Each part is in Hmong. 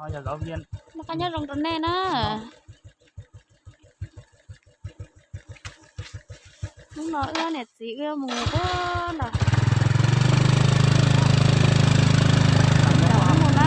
Noj qab nyob zoo rau nej na. Hnub no wb niam txiv wb mus puag nram mus na.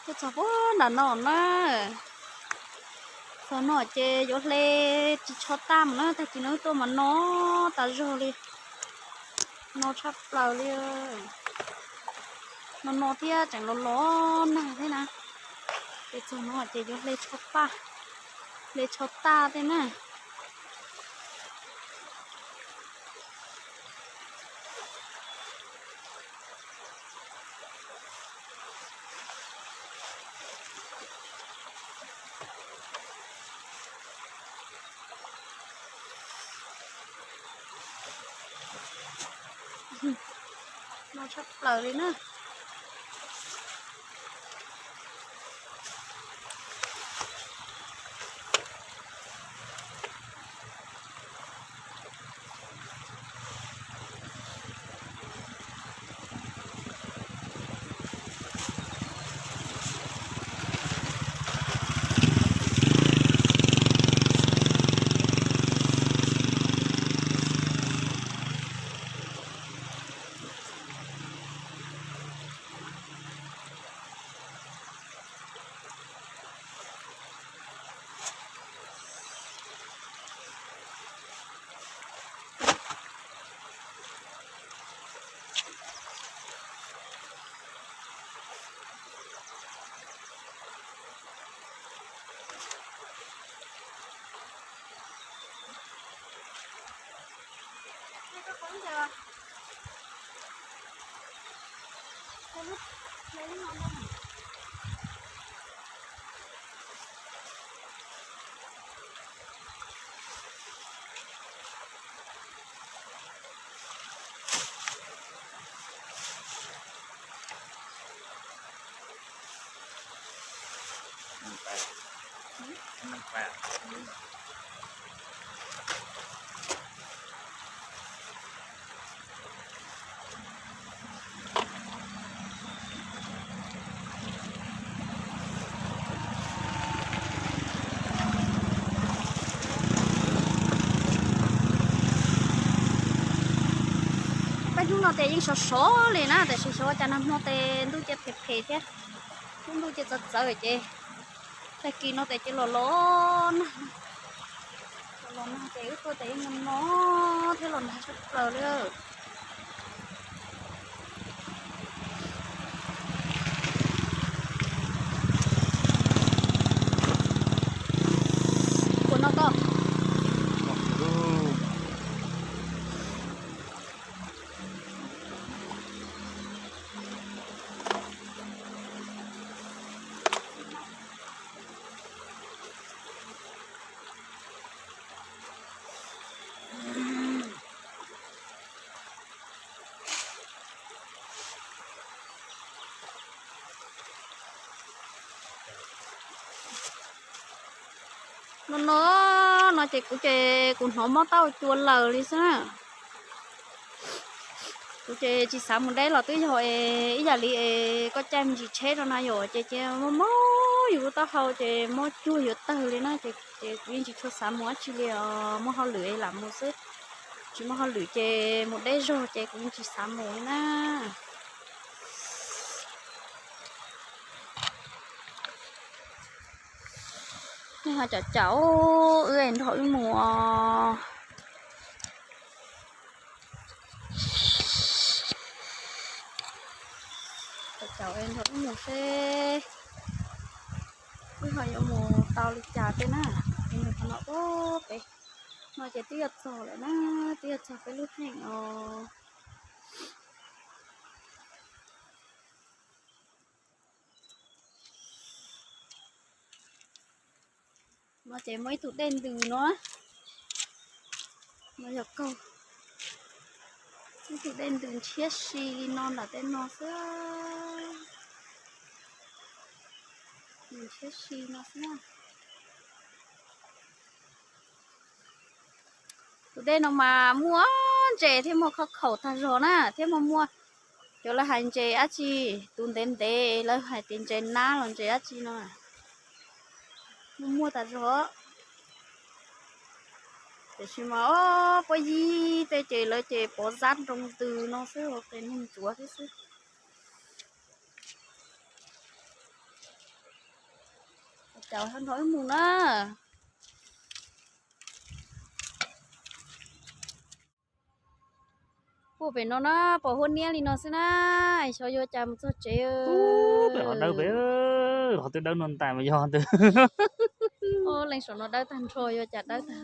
Tuaj txog puag nram no na. Txog no ces yuav hle tsis tsho tag mus na, tag kis no tuaj mas no tas zog li. No tshaj plaws li. No no thiab tseem los los nag thiab na. Ces txog no ces yuav hle tsho tag, hle tsho tag thiab na. No tshaj plaws li na. Peb hnub no ces yeej sov sov li na, tiam sis xyov ua cas nag hmo ces ntuj cia phem phem thiab, lub ntuj cia txawv txawv ces tag kis no ces cia los los nag, los los nag ces wb tuaj ces yeej no no thiab los nag tshaj plaws li. Puas no koj? No no no ces kuv ces kuv hnov mob taub hau cua laws li xwb na. Kuv ces tsis xav mus deb los twb yog es ib yam li es koj caij me ntsis tsheb rau na yom, ces ces mob mob yus lub taub hau ces mob cuag yuav tawg li na, ces ces kuv yeej tsis tshua xav mus dab tsi li os, muaj hauj lwm es lam mus xwb. Tsis muaj hauj lwm ces mus deb zog ces kuv yeej tsis xav mus li na. Nej ho caum caum wb es nrog wb mus os. Seb wb ho yuav mus tau li cas tej na. Qhov no, peb no ces twb yuav txog lawm na, twb yuav txog peb lub theej os. No ces muaj ib tug dej ntws no, no yog kaug, ib tug dej ntws ntshiab si li no ntawm tej no xwb, ntshiab si no xwb. Tus dej no mas muaj ntses thiab muaj khob khaum tag zog na, thiab muaj muaj cov lawv hais ntses dab tsi, tus ntev ntev lawv hais tias ntses nab los ntses dab tsi no, muaj muaj tas zog. Tiam sis mas puab yig tej ces lawv ces pov zab nroo ntws no xwb, ua qe neeg ntsuav xwb xwb. Caum nrog wb mus na. Puag pem no na, pom huab niab li no xwb na, xyov yuav cas mus txog tsev. Pem ho dawb pem, qhov twg dawb no ntais mas yog twg. Leej saum no dawb tag nrho, yuav cas dawb tag.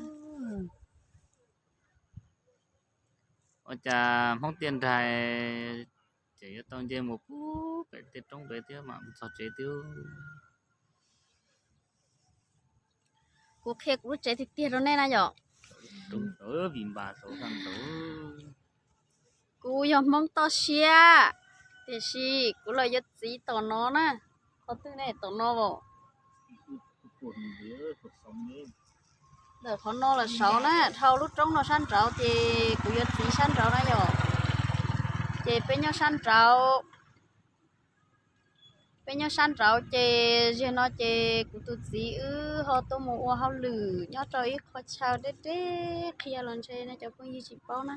Ua cas Hmoob Tiaj Nraig ces yuav tau nce mus puag pem tej roob pem thiab mam mus txog tsev thiab. Kuv qhia kuv lub tsev tiag tiag rau nej na yom. Kuv yog Hmoob toj siab, tiam sis kuv los yuav txiv tom no na. Qhov twg ne? Tom no os. Ntawm qhov no los saud na, dhau lub roob no sab nraud ces kuv yuav txiv sab nraud na yom. Ces peb nyob sab nraud, peb nyob sab nraud ces ziag no ces kuv tus txiv wb ho tuaj mus ua hauj lwm nyob rau ib qho chaw deb deb qhia los ntshe nej cov phooj ywg tsis paub na.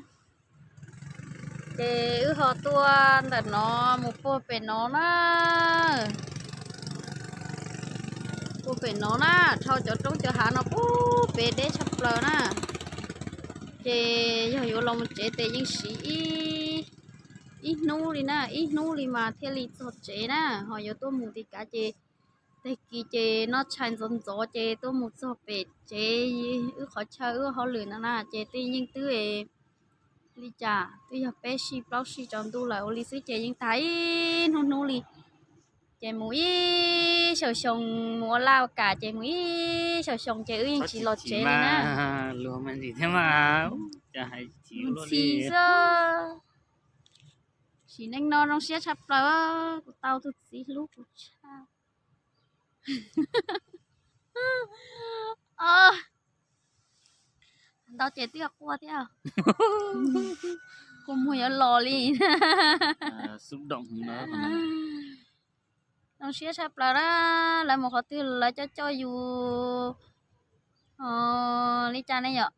Ces wb ho tuaj ntawm no mus puag pem no na. Puag pem no na, dhau cov roob cov hav no puag pem deb tshaj plaws na. Ces yog yuav los mus tsev ces yeej siv ib hnub li na, ib hnub li mas thiaj li txog tsev na. Ho yuav tuaj mus tim kav ces tag kis ces noj tshais ntxov ntxov ces tuaj mus txog pem tsev wb qhov chaw wb hauj lwm no na ces tej yeej twb li cas twb yog peb sij plaub sij tsaus ntuj lawm ua li xwb ces yeej tag ib hnub hnub li. Ces mus ib xyoos xyoo, mus ua laj ua kam ces mus ib xyoos xyoo ces wb yeej tsis los tsev li na. Luag mas ntxim thiab mas, cas hais tsis ntxhi xwb. Sim neej no zoo siab tshaj plaws, kuv tau tus txiv hlub kuv tshaj. Ntau ces twb quaj thiab. Kua muag yuav los li. Zoo siab tshaj plaws na, lawv mus qhov twg lawv coj coj yus li cas ne yom.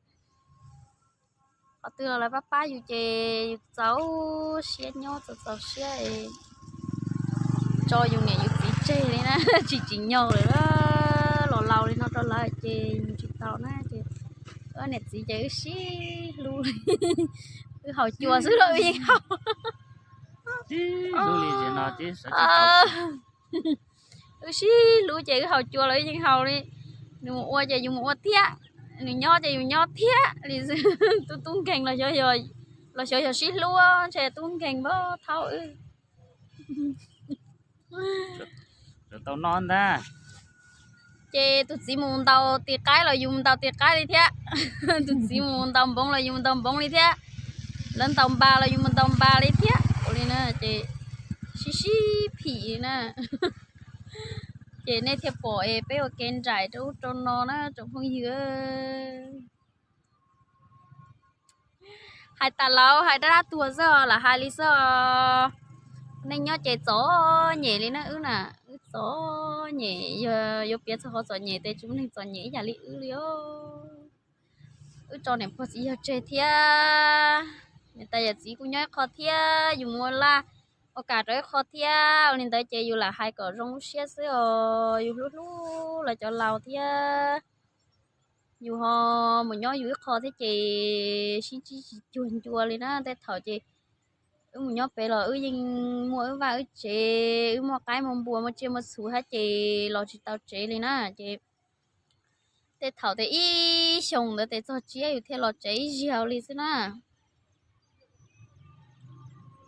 Qhov twg los lawv pab pab yus ces yus txaus siab nyob txaus txaus siab. Tso yus niam yus txiv tseg li na, tsis tsim nyog lawm, los laus li no rau lawv ces mus tsis tau na ces wb niam txiv ces wb sib hlub, wb haus cua xwb los wb yeej haus. Wb sib hlub ces wb haus cua los wb yeej haus li. Nws mus ua ces yus mus ua thiab, nws nyob ces yus nyob thiab li xwb. Tub tub nkeeg los xyov yog sib hlub, ntshe tub nkeeg npab thaub wb. Tau no ntag. Ces tus txiv mus ntaus tis qaib los yus mus ntaus tis qaib li thiab, tus txiv mus ntaus npoov los yus mus ntaus npoov li thiab, lawv ntaus npas los yus mus ntaus npas li thiab ua li na ces sib sib phim li na. Ces nej thiaj pom es peb ua kev nraim rau ub rau no na tsoom phooj ywg. Hais tas laus hais dab dab tuag xwb os, lam hais li xwb os. Neej nyob ces txom nyem li na wb na, wb txom nyem, yog yuav piav txog qhov txom nyem ces tsis muaj neeg txom nyem ib yam li wb li os. Wb tso niam pog txiv yawg tseg thiab, niam tais yawm txiv kuj nyob ib qho thiab, yus mus ua laj ua kam rau ib qho thiab, ua li ntawd ces yus lam hais kom zoo lub siab xwb os, yus hlub hlub lawv cov laus thiab. Yus ho mus nyob yus ib qho thiab ces sib ntsib tsis cuag ncua li na, tej thaum ces Wb mus nyob pem los wb yeej muaj wb vaj wb tsev, wb muaj qaib muaj npua muaj tsiaj muaj txhu thiab ces los tsis tau tsev li na. Ces tej thaum tias ib xyoos ntawd tes txog tsiab yus thiaj los tsev ib zaug li xwb na.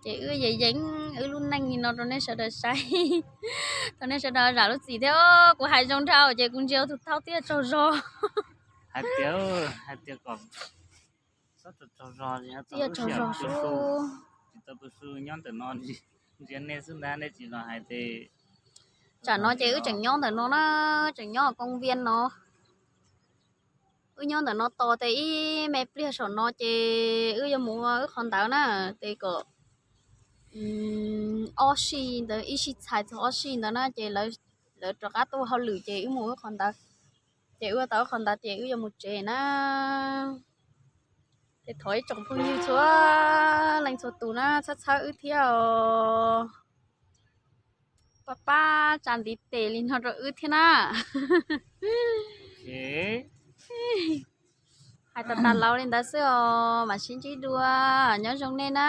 Ces wb yeej yeej wb lub neej li no rau nej sawv daws saib. Thaum nej sawv daws zam lub txim thiab, kuv hais zoo dhau ces kuv ntsia tus thaub tiaj tsaug zog. Hais tias, hais tias kom txhob tsaug zog, tiaj tsaug zog xwb. Tsis tau tu su nyob ntawm no, ntsia nej xwb ntag, nej tsis los hais tias. Tsam no ces wb tseem nyob ntawm no na, tseem nyob koob viab no. Wb nyob ntawm no tos tes ib me pliag saum no ces wb yuav mus ua wb qhov ntawd na, tes kom ob sij ntawd, ib sij txhais txog ob sij ntawd na ces lawv rov qab tuaj ua hauj lwm ces wb mus wb qhov ntawd. Ces wb ua tau wb qhov ntawd ces wb yuav mus tsev na. Ces thov ib tsoom phooj ywg txhua leej txhua tus na txhawb txhawb wb thiab os. Pab pab tsa ntiv tes li no rau wb thiab na. Hais tas tas laus li ntawd xwb os, mam sib ntsib dua, nyob zoo nej na.